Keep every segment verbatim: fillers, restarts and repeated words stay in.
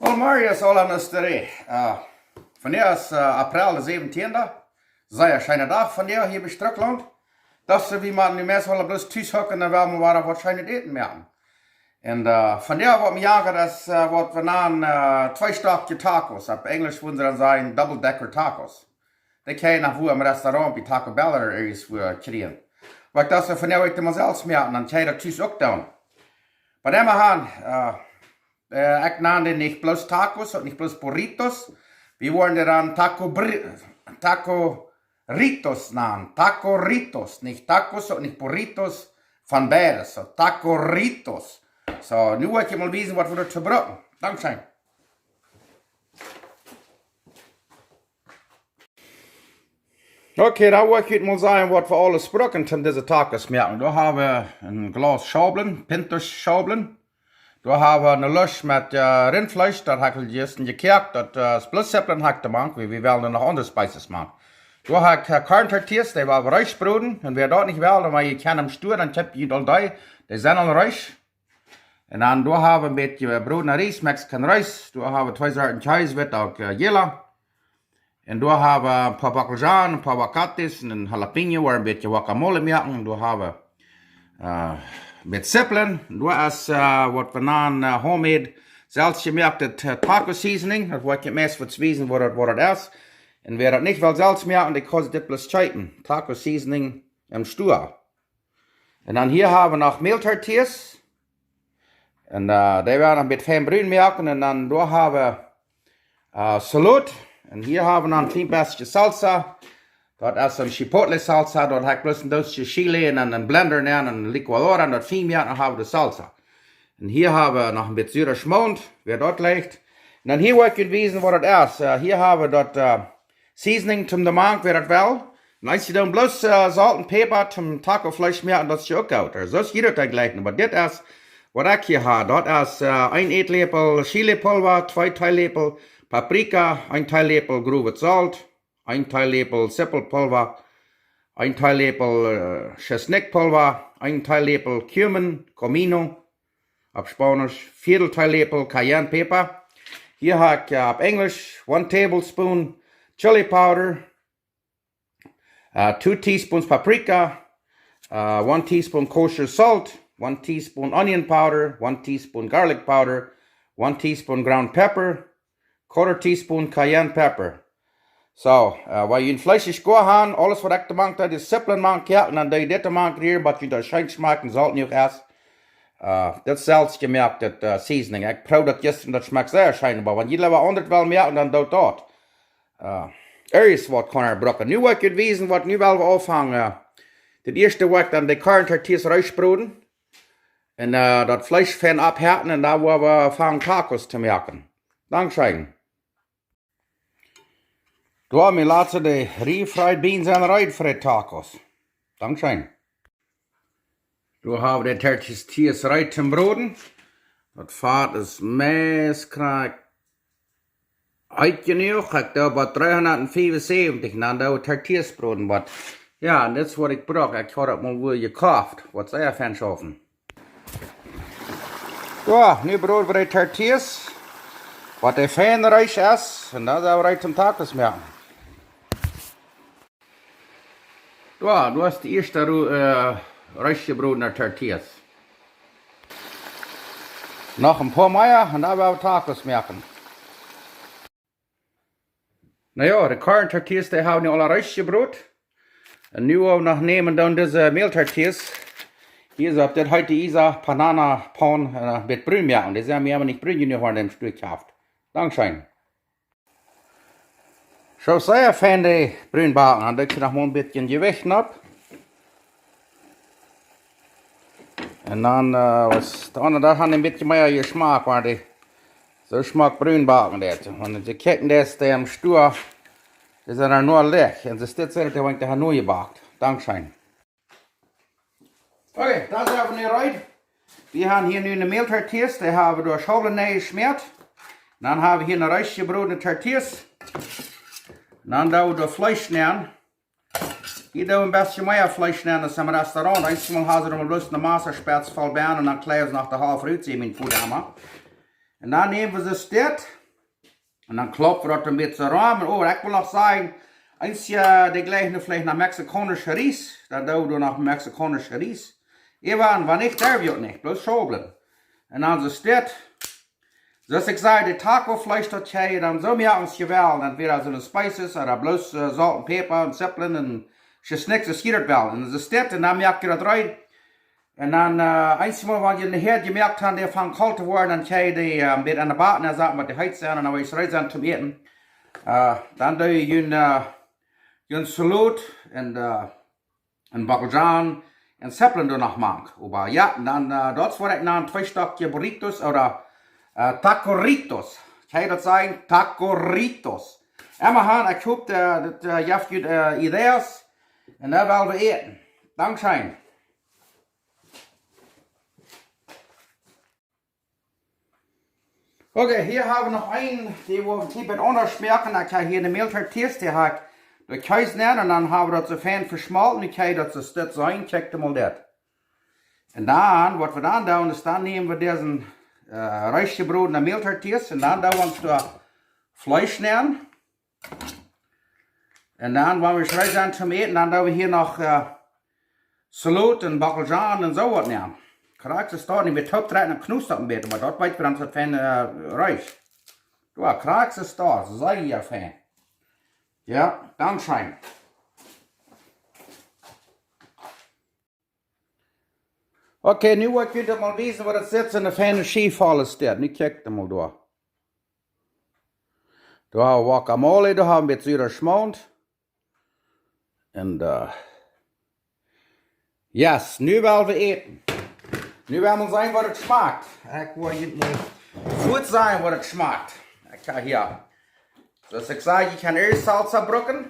Well, Marius, aula Nusterie. Äh, vondoag es, äh, April de säwentieende. Sea scheena Dach vondoag hia bie Strucklaunt. Daut es, wie motten nu meist aula bloos tus hucken un dan woaren wie waut scheenet Äten moaken. Un, äh, vondoag waut mie jankad es, äh, waut wie nanen, äh, twee Stakj Tacos. Opp Enjlisch wudden see dan sajen double decker tacos. Dee kaun je noch wua em Restaurant bie Taco Bell ooda irjentwua kjrieen. Oba ekj docht, vondoag woa ekj dee mau selfst moaken, dan kaun ekj daut tus uk doonen. Oba emma han, äh, äh, ekj nan dee nich bloos Tacos un nich bloos Burritos. Wie woaren dee dan Taco Bri-, Taco Ritos nanen. Taco Ritos. Nich Tacos un nich Burritos. Von beides. So, Taco Ritos. So, nu woa ekj junt mol wiesen, waut wie doatoo brucken. Dankscheen. Okay, dan woa ekj junt mol sajen, waut wie aules brucken, om dise Tacos moaken. Doa hab wie een Glaus Schaublen, Pintos Schaublen. Doa hab wie eene Lusch met, äh, Rintfleesch, daut hab ekj jistren jekoakt, daut, äh, es bloos Sipplen hab ekj doamank, wie, wie wellen noch aundre Spices moaken. Doa hab ekj, äh, Corn Tortillas, dee woa wie rutbroden, un wäa daut nich well, dan woa jie kjennen em Stua, dan kjeep jie aul dee, dee sent aul rut. Un dan doa hab wie een bät, äh, jebrodna Ries, Mexican Rice, doa hab wie twee Sorten Kjees, witt uk, äh, jäla. Un doa hab wie een poa Bockelzwiebeln, een poa Aguacates un een Jalapeño, woa wie een bät Guacamole moaken. Un doa hab wie, äh, een bät Sipplen. Un doa es, äh, waut wie nanen, äh, homemade, selfst jemoakt, daut, äh, Taco Seasoning. Daut woa ekj junt meist waut wiesen, waut daut, waut daut es. Un wäa daut nich well selfst moaken, dee kaun dit bloos kjeepen. Taco Seasoning em Stua. Un dan hia hab wie noch Mehltortillas. Un, äh, dee woa wie noch een bät fein brun moaken. Un dan doa hab wie, äh, Saloot. Un hia hab wie noch een kjlien bät Salsa. Daut es een Chipotle Salsa. Doa hab ekj bloos een Doos Chile un dan een Blender nenn un Licuadora un daut fein moaken, dan hab wie de Salsa. Un hia hab wie noch een bät sura Schmaunt, wäa daut jlikjt. Un dan hia woa ekj junt wiesen, waut daut es. Äh, hia hab wie daut, äh, Seasoning toom doamank, wäa daut well. Un aus jie dan bloos, äh, Solt un Päpa toom Tacofleesch moaken, daut es je uk goot. Soo es jie daut dan jlikjen. Oba dit es, waut ekj hia hab, daut es, äh, een Ätläpel Chilipulva, twee Teeläpel Paprika, een Teeläpel growet Solt, een Teeläpel Sippelpulva, een Teeläpel, äh, Tschesnikpulva, een Teeläpel cumin, comino, opp Spaunisch, Viedel Teeläpel Cayenne Pepper. Hia hab ekj, äh, opp Enjlisch, one tablespoon chili powder, äh, two teaspoons paprika, äh, one teaspoon kosher salt, one teaspoon onion powder, one teaspoon garlic powder, one teaspoon ground pepper, quarter teaspoon cayenne pepper. So, äh, wan jie fleesch es goa han, aules waut ekj doamank deed, es Sipplen mank, jo, un dan deed jie dit doamank rieren, bat jie daut scheen schmakjt un Solt jenuach es. Äh, daut es selfst jemoakt, daut, äh, Seasoning. Ekj proow daut jistren, daut schmakjt sea scheen, oba wan jie leewa aundret wellen moaken, dan doot daut. Äh, irjentwaut kaun eena brucken. Nu woa ekj junt wiesen, waut nu well wie aunfangen. Daut ieeschte woa ekj dan de Corn Tortillas rutbroden. Un, äh, daut Fleesch fein aufhärten un dan woa wie aunfangen Tacos to moaken. Dankscheen. Doa, mie lat see de refried beans en reed fa de Tacos. Dankscheen. Doa hab wie de Tortillas reed toom broden. Daut Fat es meist krakjt heet jenuach. Ekj doo bie dreehundat fiefunsäwentich, dan doo wie Tortillas broden, oba jo, un dit es waut ekj bruck. Ekj hab daut mol wua jekoft. Waut see fein schaufen. Jo, nu broden wie de Tortillas. Waut de fein reed es, un dan sent wie reed toom Tacos moaken. Jo, daut es de ieeschte ru-, äh, reed jebrodne Tortillas. Noch een poa mea, un dan woa wie Tacos moaken. Na jo, de Corn Tortillas, dee hab wie nu aula reed jebroden. Un nu woa wie noch nämen dan dise Mehltortillas. Hia es opp dit heete Iesa Panana Pan, äh, een bät brun moaken. Dee sent mie oba nich brun jenuach, wan eena dee em Stua kjeeft. Dankscheen. Soo, sea fein dee brun backen. Dan doo ekj noch mol een bät Jewicht opp. Un dan, äh, waut de aundre, dee han een bät mea Jeschmak, oba dee soo schmock brun backen deed. Wan jie kjikjen, dee es, dee em Stua, dee sent doa noch licht. Un see stit, see, dee woat doa noch jebackt. Dankscheen. Okay, dan sent wie nu reed. Wie han hia nu de Mehltortillas, dee hab wie doa Schaublen nenjeschmäat. Dan hab wie hia de reed jebrodne Tortillas. Dan doo wie doa Fleesch nenn. Hia doo wie een bät mea Fleesch nenn aus em Restaurant. Eensmol haben see doa bloos eene Massaspetz voll bie un dan kjleien see noch de Halft rut, soo mien Voda emma. Un dan näm wie dit. Un dan klop wie daut een bät rom. Un oh, ekj well noch sajen, eenje, dee jlikjen veleicht no mexikaunsche Ries, dan doo wie noch mexikaunsche Ries. Äwa, un wan nich, dan woat nich, bloos Schaublen. Un dan dit. Soo aus ekj säd, de Taco Fleesch, daut jie dan soo moaken aus jie wellen, entwäda soone Spices ooda bloos äh, Solt un Päpa un Zippeln un Schisnick, soo aus jie daut wellen. Un dit, un dan moak jie daut rein. Un dan äh, eenjemol, wan jie de Häad jemoakt haben, dee fangen kolt to woaren, dan jie dee äh, een bät aun de Backen saten, waut dee heet sent, un dan woat et reed sennen toom äten. Äh, dan doo jie jun, äh, jun Salot un äh, un Bockelzhonen un Zippeln doa noch mank. Oba jo, dan äh, daut woat ekj dan twee Stekj Burritos ooda äh, Tacoritos. Kaun ekj daut sajen? Tacoritos. Emma han, ekj hop, äh, daut äh, jeft junt äh, Ideas. Un dan well wie äten. Dankscheen. Okay, hia hab wie noch een, dee woa wie een bät aundasch moaken. Ekj hab hia de Mehltortillas, dee hab ekj de Kjees nenn un dan hab wie daut soo fein veschmolten. Ekj hab daut soo stets soo, kjikj mol dit. Un dan, waut wie dan doonen, es dan näm wie dise äh, reesjebrodne Mehltortillas un dan doo wie ons doa Fleesch nenn. Un dan, wan wie reed sent toom äten, dan doo wie hia noch äh, Salot un Bockelzhonen un soo waut nenn. Krakjt soo, nich mea toop dreien, dan knust daut een bät, oba daut weet wie dan soo fein äh, reed. Jo, krakjt soo, sea fein. Jo, dankscheen. Okay, nu woa ekj junt mol wiesen, waut daut sitt, soone feine Schiew aules dit. Nu kjikj mol doa. Doa hab wie Guacamole, doa hab wie een bät sura Schmaunt. Un äh, yes, nu well wie äten. Nu well wie seenen, waut et schmakjt. Ekj woa junt mol fuaz sajen, waut et schmakjt. Ekj hab hia, soo aus ekj säd, jie kjennen äare Salsa brucken.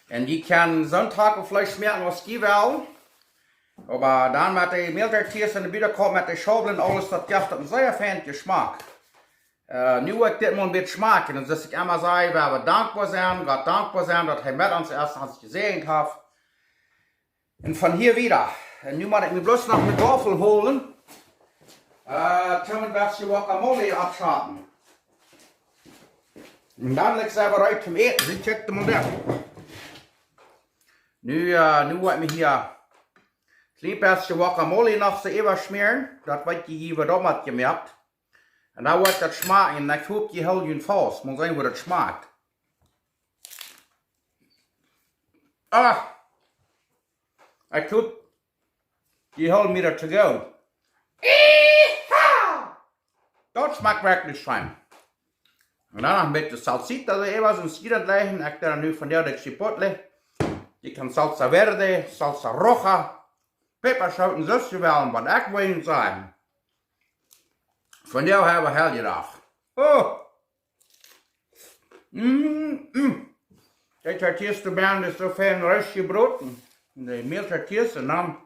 Un jie kjennen soon Tacofleesch moaken aus jie wellen. Oba dan met de Mehltortillas un de Butakaunt met de Schaublen, aules, daut jeft daut een sea feinen Jeschmak. Äh, nu woa ekj dit mol een bät schmakjen. Un soo aus ekj emma saj, wie wellen dankboa sennen, Gott dankboa sennen, daut hee met ons es un ons jesäajent haft. Un von hia wieda. Un nu mott ekj mie bloos noch eene Gaufel holen. Äh, toom een bät Guacamole aufschapen. Un dan lat ekj see reed toom äten. Soo, kjikj mol doa. Nu, äh, nu woa ekj mie hia een kjlien bät Guacamole noch soo äwaschmäaren. Daut weet jie, waut daut met jemoakt. Un dan woat daut schmakjen. Un ekj hop, jie hoolen junt faust. Mol seenen, waut daut schmakjt. Ah! Ekj hop, jie hoolen mie daut to goot. Daut schmakjt werkjlich fein. Un dan noch een bät Salsita doa äwa, soo aus jie daut jleichen. Ekj doo nu von dee, de Chipotle. Jie kjennen Salsa Verde, Salsa Roja, Päpaschooten, soo aus jie wellen, waut ekj well sajen. Von dee hab wie hell jedocht. Oh! Mm, mm. De Tortillas to brenjen es soo fein reed jebroden. De Mehltortillas un dan.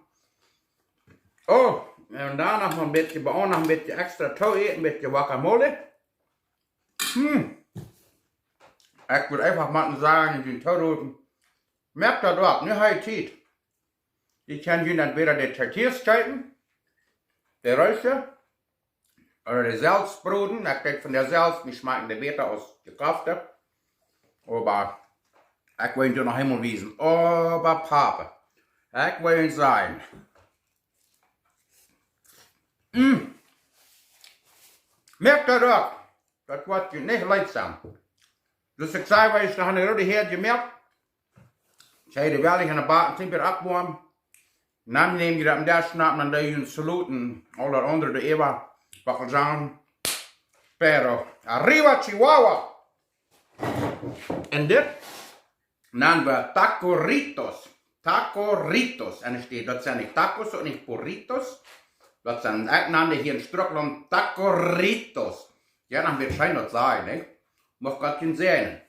Oh, un dan noch een bät, bie ons noch een bät extra too äten, een bät Guacamole. Hm. Ekj well eefach mol sajen, dee too roden. Moakt daut uk, nu hab jie Tiet. Jie kjennen junt entwäda de Tortillas kjeepen, de reede, ooda de selfst broden. Ekj denkj von de selfst, dee schmakjen dee bäta aus jekoffte. Oba ekj well junt noch eemol wiesen. Oba Papa, ekj well junt sajen. Mm. Moakt daut uk. Daut woat junt nich leet sennen. Soo aus ekj säd, wie haben noch een roode Häad jemoakt. Ekj hab dee wellen aun de Backen, sent wie oppjewoamt. Dan näm jie daut em Desch, dan doo jie een Salot un aul daut aundre doa äwa. Bockelzhonen. Pero arriba Chihuahua! Un dit nanen wie Tacoritos. Tacoritos. Un et steit, daut sent nich Tacos un nich Burritos. Daut sent, ekj naan dee hia en Struckland Tacoritos. Jo, dan woat scheen daut sajen, nä? Mucht Gott junt säajnen.